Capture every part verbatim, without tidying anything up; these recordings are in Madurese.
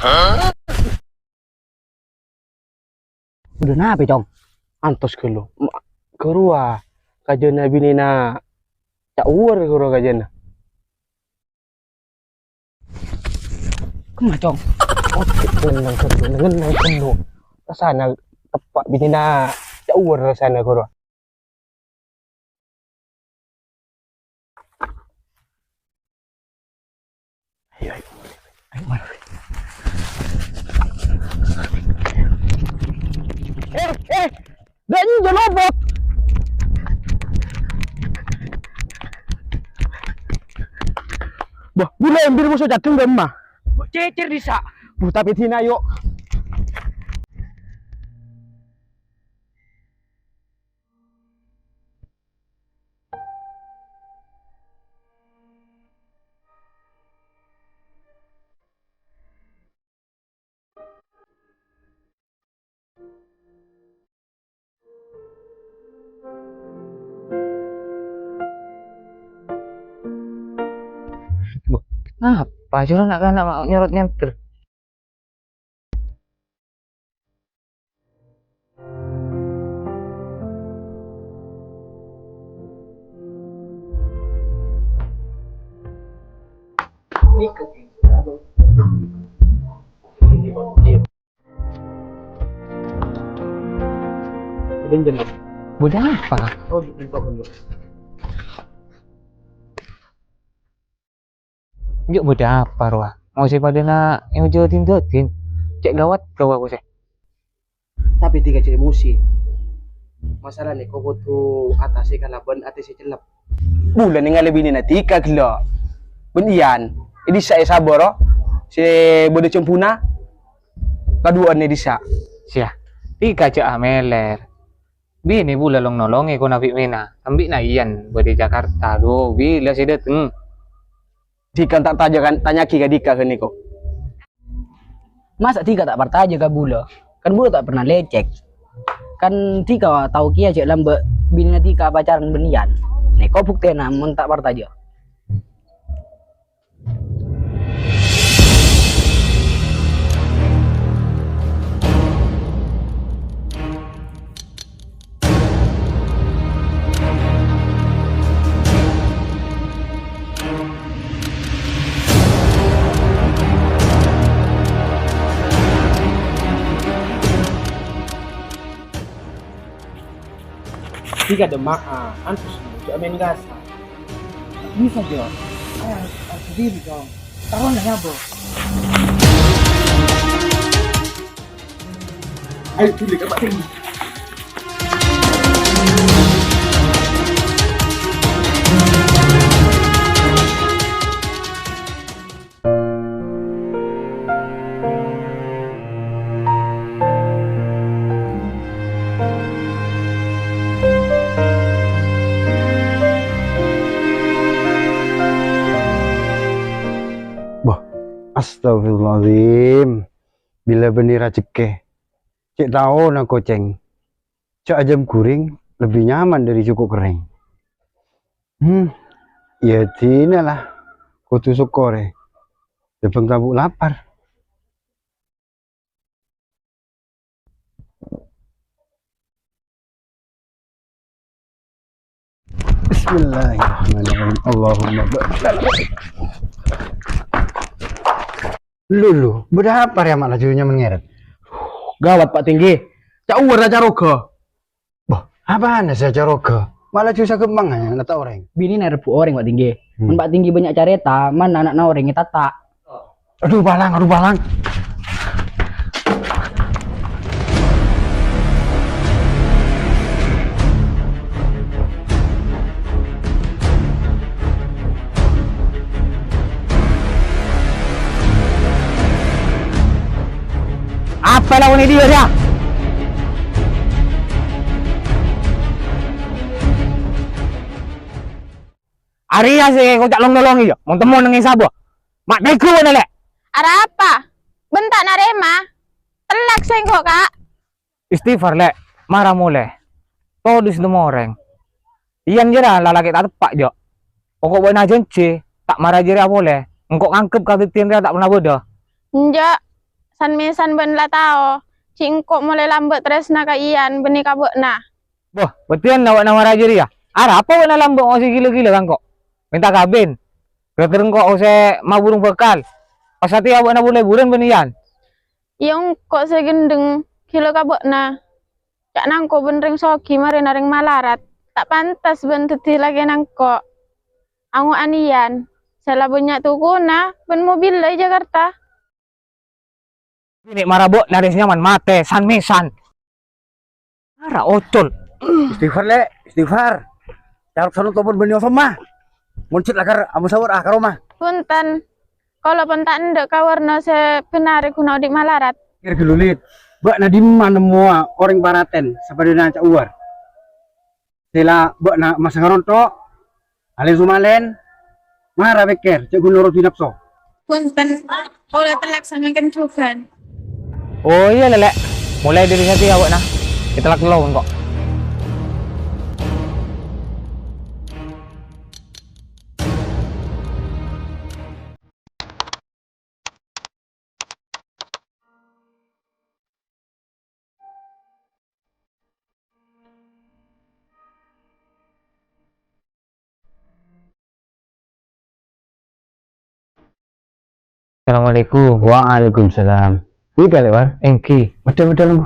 Bâdâ napa, Cong? Antos ghâllu. Ma-, ghâruwa kajâna binèna Cak Uwar ghâruwa kajâna. Kemma, Cong? Oke, tenang, tenang, tenang, tenang. Rassana teppa' binèna Cak Uwar rassana ghâruwa. Ayo, ayo. Ayo, mara. Eh, eh, dâ' enjâ' lobot. Bâh, bulâ embir moso ca'dheng bâ'na. Bâ' cècèr dissa'. Bâh, tapè dinna', ayo. Bâh, napa jârèya na'-kana' ma' nyorot nyènter? Bâdâ apa? Enjâ' bâdâ apa rowa? Mosè padâna èojhâ din-dâdin. Cè' ghâwât ghâwâ kosè. Tapè dhika cè' emosi. Masalah nèko kodhu atasè kalabân atè sè cellep. Bulâ nèngalè binèna dhika ghellâ'. Bân Iyan, è dissa' è sabâ ro, sè bâdâ jhâmbhuna. Kaduwâ'ân è dissa'. Siya, dhika jhâ' amèlèr. Binè bulâ long-nolongè kona bi' mèna, sambi'na Iyan bâdâ è Jakarta, dhu, bilâ sè dâteng. Dhika ta' tajâ kan, tanya'aghi ka dhika ghânèko. Masa dhika ta' partajâ ka bulâ? Kan bulâ ta' pernah lècèk. Kan dhika tao kèya jhâ' lambâ' binèna dhika pacaran bân Iyan. Nèko buktèna mon ta' partajâ. Dhika dâ' emma'a, antus jhâ' maèn kasar. Bisa, Jo. Ayo, harus diri, Cong. Taruhan lah, ya, Bro. Ayo, dulu, Kak, Pak. Bâh, astagfirullahaladzim. Bilâ bânnè rajhekkè, cè' taona kocèng. Jhâ' ajâm ghuring lebbi nyaman dâri jhuko' kerrèng. Hmm, iyâ dinala, kodhu sokkorè. Dhâbâng tabu' lapar. Bismillahirrahmanirrahim. Allahumma barik. Lu, lu, bâdâ apa rèya ma' laju nyamana ngèrèt? Ghâwât, Pak Tinggi. Ca'uwâr acarogâ. Bâh, apana sè acarogâ? Ma' laju sagemmang aè nata' orèng. Binèna èrebbhu' orèng, Pak Tinggi. Hmm. Mon Pak Tinggi bânnya' carèta, man ana'na orèng ètata'. Adu, bâlâng, adu, bâlâng. Apa èlakonè dhiyâ, yâ? Arèya sè koca' long-nolongè, yâ, mon temmo neng è sabâ. Ma' tèghâ bâ'na, Lè'? Arapa? Bân ta' narèma? Tellak sèngko', Ka'. Istighfar, Lè'. Mara molè. Todus temmo orèng. Iyan jârèya lalakè ta' teppa', Jo. Poko' bâ'na ajhânjhi, ta' mara jârèya polè. Engko' nganggep kadhâddhiyân rèya ta' pernah bâdâ. Enjâ'. San-mèsan bâ'na la tao, jhi' engko' molaè lambâ' tarèsna ka Iyan bânnè ka bâ'na. Boh, bâtèyanna bâ'na mara jârèya. Arapa bâ'na lambâ' ngosè gila-gila ka engko'? Mènta kabin. Ghâr-ghâr engko' osè maburung bhâkal. Pas satèya bâ'na bur-lèburân bân Iyan. Iyâ engko' sè ghendheng gila ka bâ'na. Ca'na engko' bân rèng soghi marèna rèng malarat. Ta' pantes bâ'na dhâddhi lakèna engko'. Ango'an Iyan, sè la bânnya' tokona bân mobilla è Jakarta. Binè' mara bâ'na rè sè nyaman matè, san-mèsan. Ara ocol. Istighfar, Lè', istighfar. Carok Sanonto pon bânnè osoma. Mon cè' lakar amosawarah ka roma. Bhunten. Kaulâ pon ta' endâ' ka warna sè bhennarè ghuna odi' malarat. Kèr ghâllu, Lè'. Bâ'na dimma nemmowa orèng paratèn sapadâna ca' uwar? Sè la bâ'na masanga ronto', alèn-somalèn, mara pèkkèr, jhâ' ghun noro'è napso. Bhunten, kaulâ tellak samangkèn jhughân. Oh iyâ, Lè', Lè'. Molaè dâri satèya bâ'na. Ètellak tello engko'. Assalamualaikum. Waalaikumsalam. Wi kali, War? Èngghi. Betul, betul.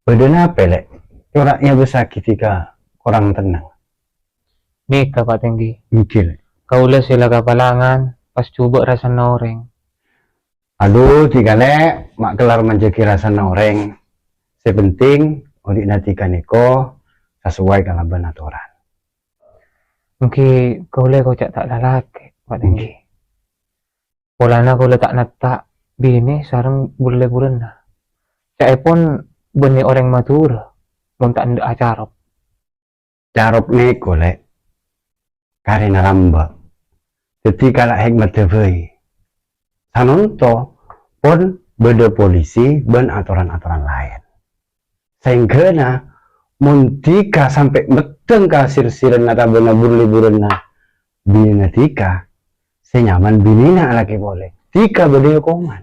Bâdâ napè, Lè'? Cora' nyabâssaghi dhika korang tennang. Nèka, Pa' Tèngghi. Èngghi, Lè'. Kaulâ sè la kapalangan, pas jhubâ' rassana orèng. Adu, dhika, Lè', ma' kellar manjâghi rassana orèng. Sè penting, odi'na dhika nèko sasowai kalabân atoran. Èngghi kaulâ koca' ta' lalakè, Pa' Tèngghi. Polana kaulâ ta' netta' binè sareng bur-lèburânna. Ca'èpon bânnè orèng Madhurâ, mon ta' endâ' acarop. Carop nèko, Lè', karèna lambâ'. Dhâddhi kala' hèkmadhâ bhâi. Sanonto pon bâdâ polisi bân atoran-atoran laèn. Saèngghâna mon dhika sampè' meddhâng ka sir-sirrânna tabâna bur-lèburânna binèna dhika, sè nyaman binèna alakè polè, dhika bâdâ è okoman.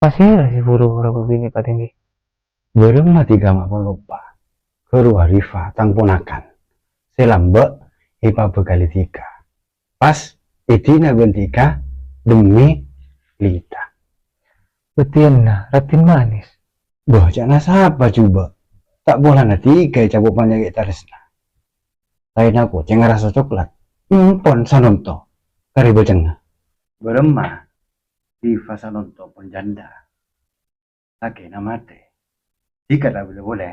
Pasèra sè buru-buru binè Pa' Tèngghi? Bârâmma dhika ma' pon loppa. Ghâruwa Rifa, tang ponakan. Sè lambâ' èpabhâkalè dhika. Pas èdina bân dhika dhemmi Lita. Bâdâna Raddhin Manis. Bâh, ca'na sapa jhubâ'? Ta' polana dhika ècapo' panyakè' tarèsna. Laènna kocèng rassa coklat. Empon Sanonto. Karè bâcengnga. Bârâmma Rifa Sanonto pon jhândhâ. Lakèna matè. Dhika ta' bâdâ polè.